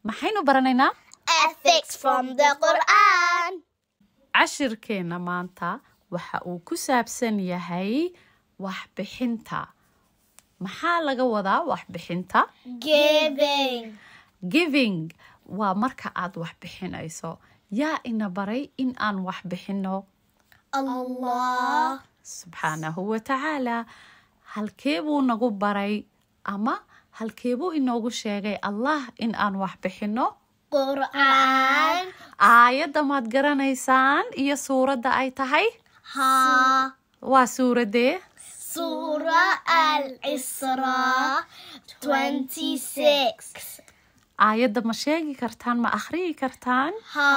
Maxaynu baranaynaa? Ethics from the Quran. Cashirkeenna maanta waxa uu ku saabsan yahay waxbixinta. Maxaa laga wadaa waxbixinta? Giving. Giving waa marka aad wax bixinayso. Yaa ina baray in aan wax bixinno? Allah. Subxaanahu wa tacaala. Halkee buu nagu baray ama halkee buu inoogu sheegay Allah in aan wax bixinno? Quran. Aayadda maad garanaysaan iyo suuradda ay tahay? Ha. Waa suuradee? Surah Al-Isra 26. Aayadda ma sheegi kartaan, ma akhriyi kartaan? Ha.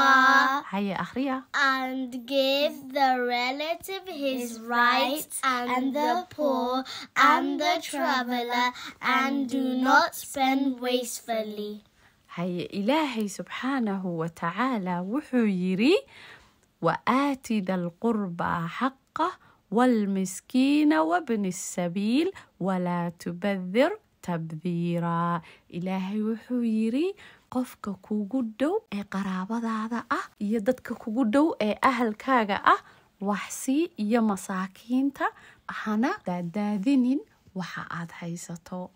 Haye, akhriya. And give the relative his rights and the poor and the traveler, and do not spend wastefully. Haye, Ilaahay subxaanahu wa tacaala wuxuu yidhi: وآت ذا القربى حقه والمسكين وابن السبيل ولا تبذر تبذيرا. Ilaahay wuxuu yidhi qofka kugu dhow ee qaraabadaada ah iyo dadka kugu dhow ee ahalkaaga ah waxsii, iyo masaakiinta, hana daadaadinin waxa aad haysato.